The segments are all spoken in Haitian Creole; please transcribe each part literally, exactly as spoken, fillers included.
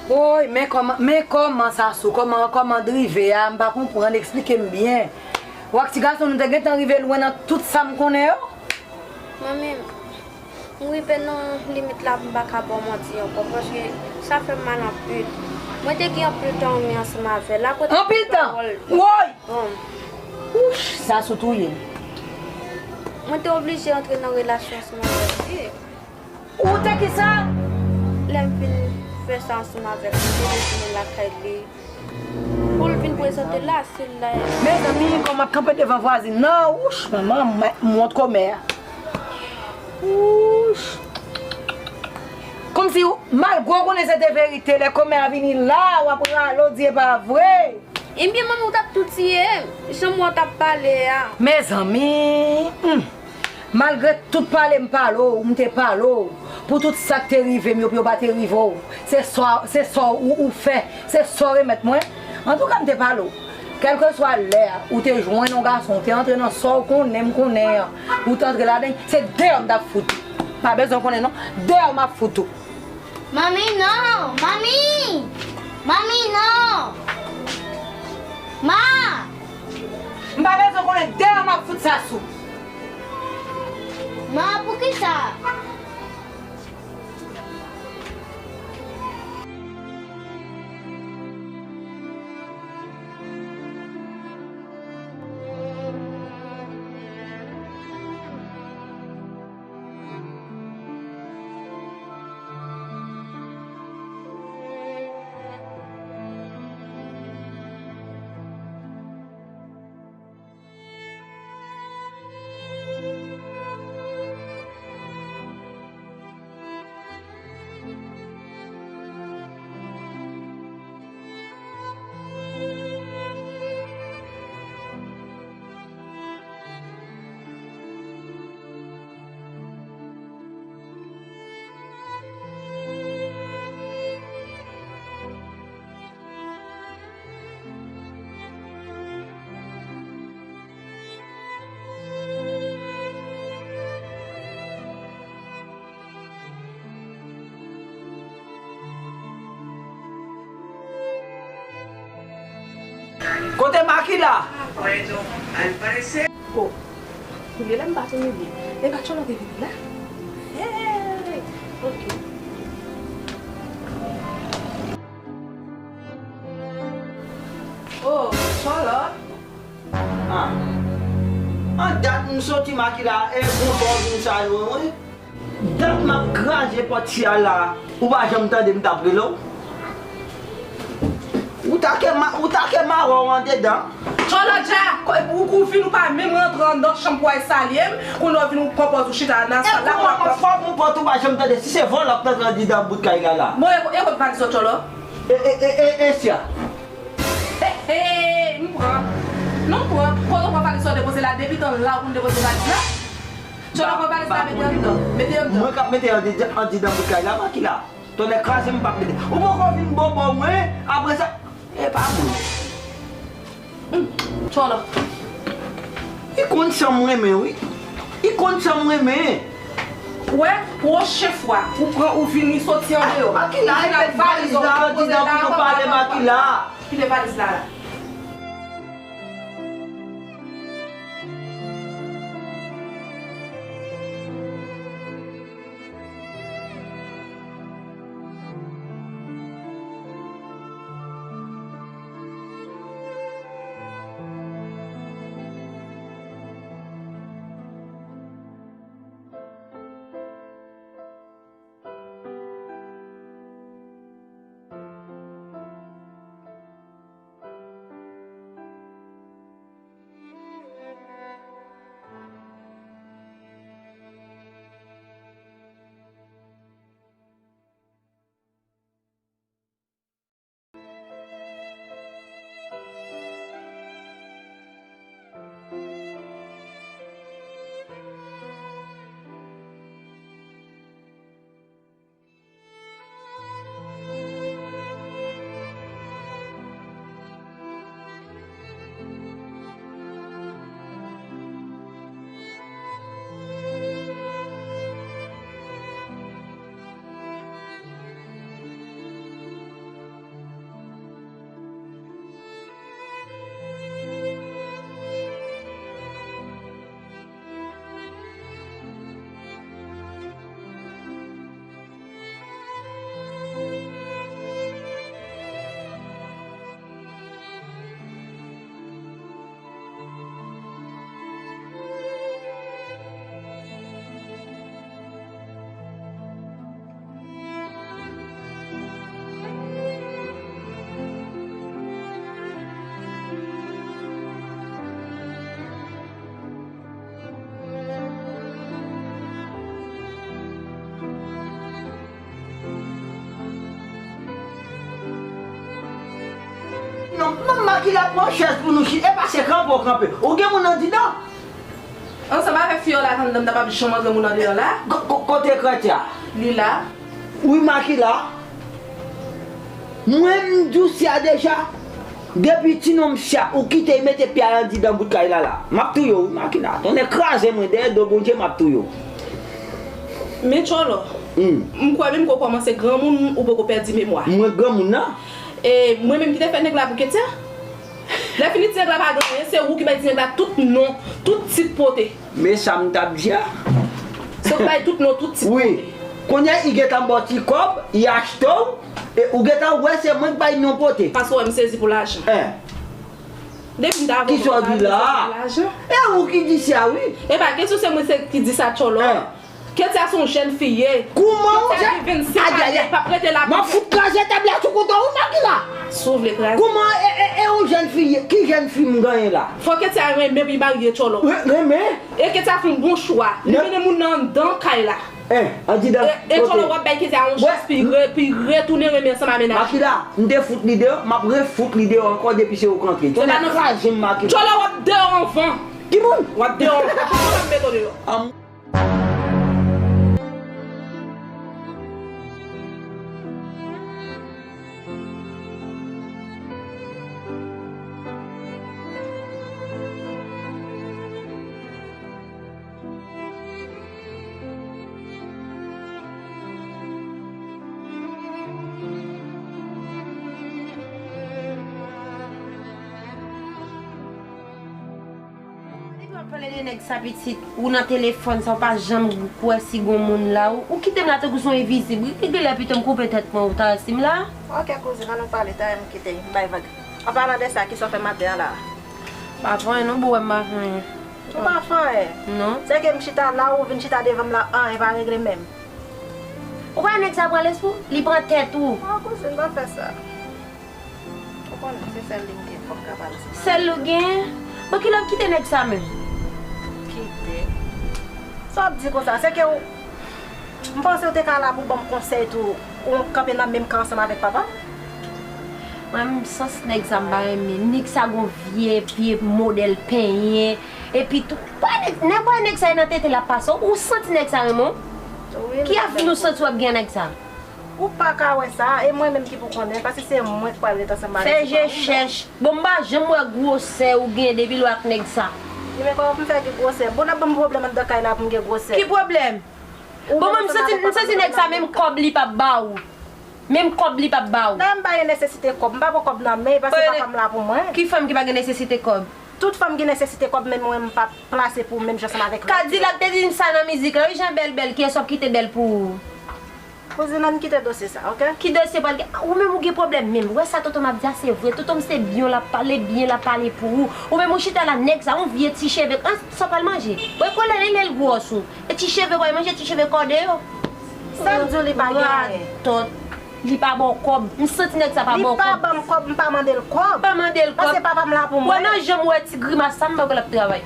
Woy, men kòman, men kòman sa sou, kòman, kòman drive a, m pa konprann, eksplike m byen. W ak ti gason nou te gentan rive lwen nan tout sa m konnen yo. Manmi, m rive nan limit la pou m pa ka ba w manti ankò, paske sa fè m mal anpil. Mwen te gen anpil tan ansanm avè l. Apre tout pawòl. Anpil tan? Woy! Bon. Wouch, sa sou touye m. Mwen te oblije antre nan relasyon ansanm avè l. Ou te ki sa? Lè m fin fè sa ansanm avè l, m te retounen lakay li. Pou l vin prezante l la, se la. Mezanmi, kòman m ap kanpe devan vwazin nan? Wouch, manman, m, m wont kòmè a. Wouch. Kòmsi w, malgre w konnen se te verite, lè kòmè a vini la, w ap rale, w di e pa vre. Ebyen, manmi, ou t ap tou tiye m. Jan w t ap pale a. Mezanmi, hmm. Malgre tout pale m pale w, m te pale w, pou tout sa k te rive m yo, pou yo pa te rive w. Se sa, se sa ou, ou fè, se sa w remèt mwen. Antouka, m te pale w. Kèlkeswa lè a, ou te jwenn yon gason, ou te antre nan sa w konnen m konnen an, ou te antre ladan l, se deyò m t ap fout ou. Pa bezwen konnen non, deyò m ap fout ou. Manmi, non! Manmi! Manmi, non! Ma! M pa bezwen konnen, deyò m ap fout sa sou. Ma, poukisa? Kote Makila? O, kounye la m pa tande byen. E pa Tchòlò te vini la? Hey! Ok. O, Tchòlò. Ah. An dat m soti Makila, e konsa w vin salye mwen. Dat m ap kraze pòt siyal la, ou pa janm tande m t ap rele w? Ou ta ke ma-, ou ta ke mawon andedan. Tchòlò dja, ou, ou vin ou pa menm rantre anndan chanm pou w al salye m, kounye w vin ou pran pòz ou chita nan sal la. Kòman fòk ou pòt ou pa janm tande, si se vòlò k t antre andidan bout kay la la. Bon, e, e kot valiz ou Tchòlò? E, e, e, e, e, sya. He, he, m pran. Non, m pran. Kote w pran valiz sa w depoze la? Depi tan la ou konn depoze valiz la? Tchòlò pran valiz la, mete anndan. Mete anndan. Mwen k ap mete andidan, andidan bout kay la, Makila. Tonnè kraze m p ap mete. Ou poko vin bobo mwen, apre sa, e pa mwen. Tchòlò. Li konn sa m renmen, wi. Li konn sa m renmen. Ou wè, pwochen fwa, ou pran, ou vini soti andeyò. Makila, e met valiz la andidan pou nou pale, Makila. Kite valiz la la. Ki la pran chèz pou nou chita, e pa se kanpe w kanpe. Ou gen moun andidan? Ansanm avèk fi yo la, tann dan m ta p ap janm antre moun andeyò la. Ko-, ko-, kote krèt ya? Li la. Wi, Makila. Mwen, m di w sa deja. Depi ti non m sa, ou kite l mete pye a andidan bout kay la la. M ap touye w, wi, Makila. Tonnè kraze mwen dèyè do Bondye, m ap touye w. Men Tchòlò, hmm, m kwè menm ke w kòmanse granmoun, ou poko pèdi memwa. Mwen granmoun nan? E mwen menm ki te fè nèg la pou Ketia? Lè fini ti nèg la pa gen anyen, se ou ki bay ti nèg la tout non, tout tit pote. Men sa m t ap di a. Se ou ki bay tout non, tout tit pote. Wi. Kounye a, li gentan ba w ti kòb, li achte w, e ou gentan wè se mwen k bay non pote. Paske w wè m sezi pou lajan. Hein. Depi m ta avè w, kisa w di la? E ou ki di sa, wi. E pa kesyon se mwen se ki di sa, Tchòlò. Hein. Ketia se yon jèn fi ye. Kouman yon jèn? Ketia gen vennsenk ane, li p ap rete la pou... M ap fout kraze tab la sou kont ou, wi, Makila. Si w vle kraze. Kouman e, e, e yon jèn fi ye? Ki jèn fi m genyen la? Fò Ketia renmen pou l marye, Tchòlò. Re-, renmen? E Ketia fè yon bon chwa. Li mennen moun nan anndan kay la. Eh, andidan. E, e Tchòlò, w ap bay Ketia yon chans pou l re-, pou l retounen renmen ansanm ak mennaj li. Makila, m te fout li deyò, m ap refout li deyò ankò depi se ou k antre. Tonnè kraze m, Makila. Tchòlò, w ap deyò anvan. Ki moun? W ap deyò anvan. Pou mwen m mete w deyò. Depi w ap pale de nèg sa pitit, ou nan telefòn sa, ou pa janm kwè si gon moun la, ou, ou kite m la tankou se yon envizib. Wi, wi, genlè pito m koupe tèt mwen, ou ta resi m la. Ok, kouzin, ann nou pale, talè m kite, m bay vag. An palan de sa, kisa w fè maten an la? Pa fè anyen non, boo, m pa fè anyen. Ou pa fè anyen? Non. Se ke m chita la, ou vin chita devan m la, anyen pa regle menm. Ou pa wè nèg sa pran lespri w? Li pran tèt ou. Ah, kouzin, pa fè sa. Ou konnen, se sèl li m gen, fò m ka pale sou sa. Sèl ou gen? Bon, kilè w kite nèg sa menm? Kite? Sa w ap di konsa? Se ke w, m panse w te ka la pou ban m konsèy tou, ou kanpe nan menm kan ansanm avèk papa m? Mwen, m sans nèg sa m pa renmen. Nèg sa gon vye, vye modèl penyen. Epi tou, pa nèg, nèg, wè nèg sa e nan tete l ap pase. Ou santi nèg sa renmen w? Wi, ki avni ou santi w ap gen nèg sa? Ou pa ka wè sa, e mwen menm ki pou konnen, paske se mwen k pral ret ansanm avè ti fanm. Fè je chèch. Bon, m pa janm wè gwosè ou gen depi lè w ak nèg sa. Ebyen, kòman pou m fè gen gwosè? Bon, n ap ban m pwoblèm anndan kay la pou m gen gwosè. Ki pwoblèm? Bon, mwen, m santi, m santi nèg sa menm kòb li p ap ba ou. Menm kòb li p ap ba ou. Dayè m pa gen nesesite kòb, m pa pran kòb nan men, paske papa m la pou mwen. Ki fanm ki pa gen nesesite kòb? Tout fanm gen nesesite kòb, men mwen, m pa plase pou menm jan ansanm avèk lòt yo. Kadilak te di m sa nan mizik la, wi, jan Bèl bèl, kiyès w ap kite Bèl pou ou? Kouzin, ann kite dosye sa, oke? Ki dosye pral gen? Ou menm ou gen pwoblèm menm. Ou wè sa tonton m ap di a se vre. Tonton m se byen l ap pale, byen l ap pale pou ou. Ou menm ou chita la, nèg sa, yon vye ti cheve. An, sa w pral manje? Wè kolè li lè l gwòs ou. E ti cheve w pral manje, ti cheve kòde yo. Sa m di w li pa gen anyen. Radòt. Li pa ba w kòb. M santi nèg sa pa ba w kòb. Li pa ban m kòb, m pa mande l kòb. Pa mande l kòb. Paske papa m la pou mwen. Wè nan jan m wè ti grimas sa, m pa kwè l ap travay.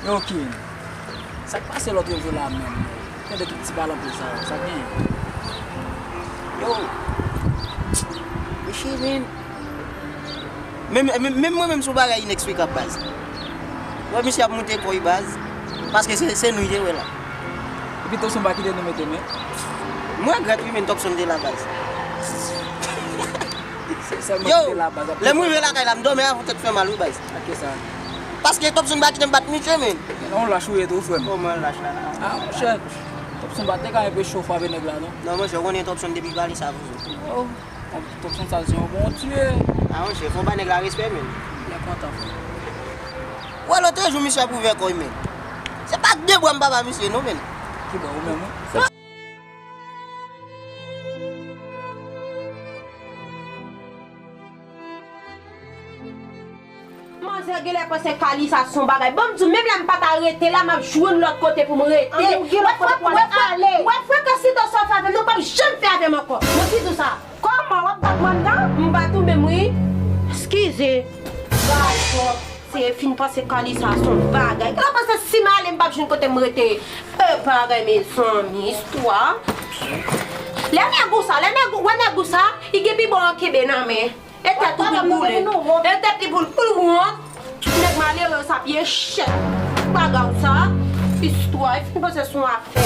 Yo, King, sa k pase lòt jou la menm? Tande tout ti palanpe sa yo, sa k genyen? Yo, Micheline. Menm, menm, menm mwen menm se yon bagay ineksplikab, baz. Wè, misye ap moute kò l, baz. Paske se, se nou li te wè la. Epi Topson pa kite nou mete men. Mwen regrèt wi, men Topson te la, baz. Se sèlman ki te la, baz. Yo, lè m rive lakay la, m dòmi avan tèt fè mal wi, baz. Ak kisa? Paske Topson pa kite m bat misye, men. Yon lach ou ye tou, frè m. Kòman lach la la? Ah, monchè. Topson pa te ka enpe cho frape nèg la, non? Non, monchè, ou konnen Topson depi pale sa pou ou. Oh. Topson sa se yon bon tye. Ah, monchè, fò w bay nèg la respè, men. Byen kontan, frè. Wè, lòt jou, misye ap ouvè kò l, men. Se pa de bwa m papa misye, non, men. Ki bwa ou menm, wi? Mwen Manzè genlè panse Kalisa se yon bagay. Bon, m di w, menm lè m pa ta rete la, m ap jwenn lòt kote pou m rete. Anben, ou gen lòt kote pou w ale. Wè frekansite sa w fè avè m, nou p ap janm fè avè m ankò. Mwen di w sa. Kòman w ap bat m anndan? M bat ou menm, wi. Eskize. Gason, se fin panse Kalisa se yon bagay. Genlè panse si m ale, m p ap jwenn kote m rete. E bagay, mezanmi, istwa. Lè nèg ou sa, lè nèg ou, wè nèg ou sa, li gen pi bon an kenbe nan men. E tèt ou pou l boule. E tèt li pou l, pou l wont. Nèg malere sa ap ye chèk. Bagay sa. Istwa. E fin panse se yon afè.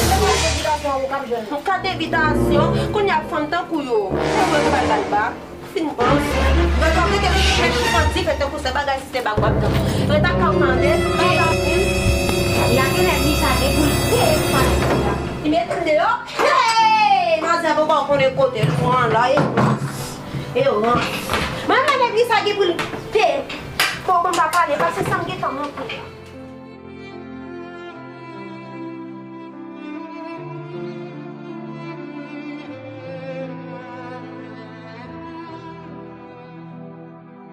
Yon kat envitasyon. Kounye a fanm tankou yo. Se vre yo pral ba l bak. Fin panse. Rete w rete chèch pou dife tankou se bagay si se bak w ap tann. Rete ak kay ou tande. Lage nèg li sa gen pou l peye pou pale. Li mete l deyò. Hey! Manzè poko konnen kote l pran la. E rans. Mwen, mwen, nèg li sa gen pou l te. Bon, bon, m pa pale, paske sa m gentan montre la.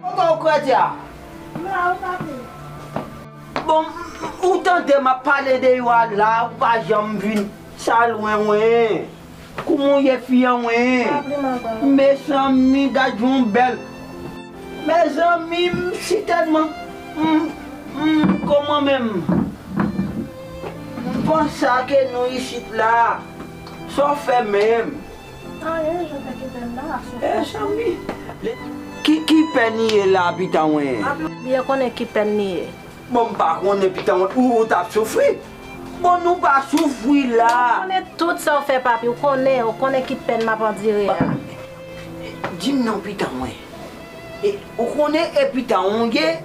Kote w kredi a? La, ou pa vle. Bon, ou tande m ap pale de yo a la, ou pa janm vin. Sa lwen, wen. Kouman w ye, fi an, wen? Mezanmi, gad yon bèl. Mezanmi, m si tèlman, m, m, kòman menm? M panse ke nou isit la. Sa w fè menm? Anyen, jan fè ki pèn la, ap soufri. Mezanmi. Ki, ki pèn li ye la, pita, wen? Byen konnen ki pèn li ye. Bon, m pa konnen, pita, ou, ou t ap soufri. Bon, nou pa soufri la. Ou konnen tout sa w fè, papi. Ou konnen, ou konnen ki pèn m ap andire a. Di m non, pita, mwen. E, ou konnen, e pita, ou ye,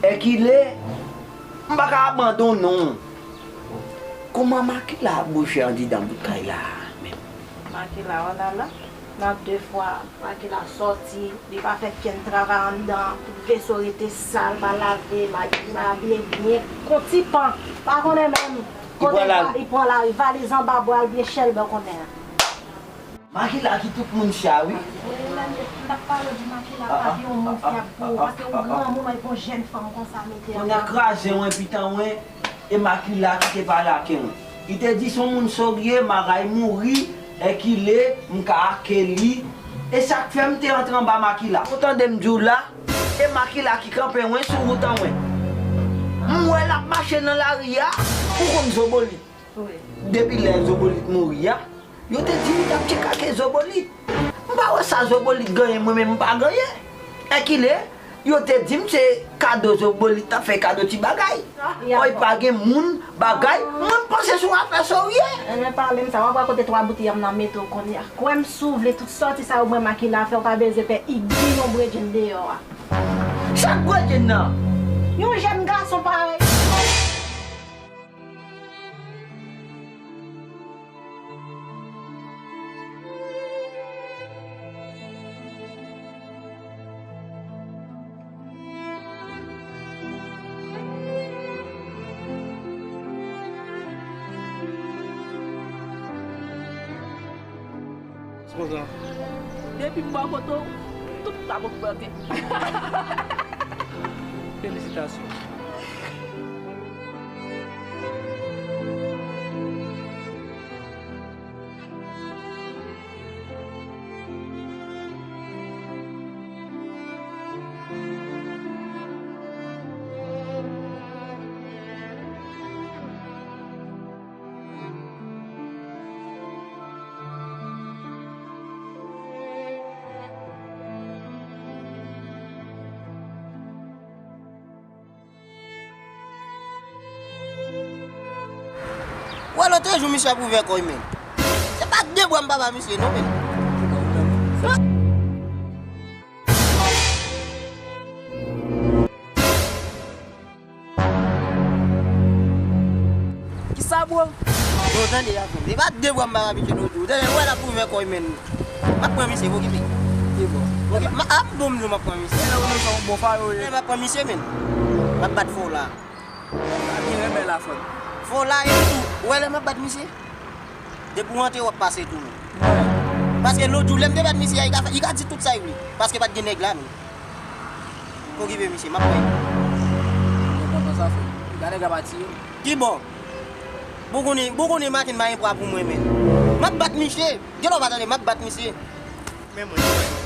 e ki le, m pa ka abandone, non. Kòman Makila ap bouje andidan bout kay la, menm? Makila, oh là là. Nan de fwa, Makila sòti, li pa fè kenn travay anndan, tout veso rete sal, pa lave, Makila abiye byen, kon ti pan, pa konnen menm kote li pral, valiz anba bra l byen chèlbè konnen an. Makila ki tout moun sa, wi. Wi, lè m t ap pale w di Makila pa gen yon moun ki ap gwo, paske yon granmoun epi yon jèn fanm konsa mete anba. Kounye a kraze w, enpitan w. E Makila ki te pale ak mwen. Li te di se yon moun serye, Maray mouri, e ki le, m ka ake li. E sa k fè m te antre anba Makila. Ou tande m di w la, e Makila ki kanpe mwen sou wout an mwen. M wè l ap mache nan lari a, ou konn Zobolit. Depi lè Zobolit mouri a, yo te di m t ap tchekake Zobolit. M pa wè sa Zobolit genyen, mwen menm m pa genyen. Èkile, yo te di m se kado Zobolit t ap fè kado ti bagay. Oy, pa gen moun, bagay, mwen m panse se yon afè serye. Ebyen, pale m sa, w ap wè kote twa bout yanm nan mete w kounye a. Kwè m, si w vle tout sòti sa yo mwen Makila fè, w pa bezwen pè, i gen yon bredjenn deyò a. Sa k bredjenn nan? Yon jèn gason parèy. Konsa. Depi m bò kote w, tout ta pòt plante. Felisitasyon. Wè lòt jou misye ap ouvè kò l, men. Se pa de bwa m pa ba misye, non, men. Kisa, bro? Yo, tande, ya, frè m. Se pa de bwa m pa abitye, non, di w. Tande, wè l ap ouvè kò l, men. M ap pran misye, okipe. Ki bò? Okipe. M ap, m ap pran misye. Lè ou menm se yon bon faro, ye. M ap pran misye, men. M ap bat fò w la. Sa byen renmen la, frè m. Fò w la, epi tou, wè lè m ap bat misye? Depi w antre, w ap pase tou, men. Paske lòt jou, lè m te bat misye a, li ka fè, li ka di tout sa l vle. Paske pa t gen nèg la, men. Okipe misye, m ap pran li. Sa fè. Gade nèg la pati. Ki bò? Bougouni, Bougouni maten pa gen pwa pou mwen menm. M ap bat misye. Gen lè w pa tande, m ap bat misye. Men mwen.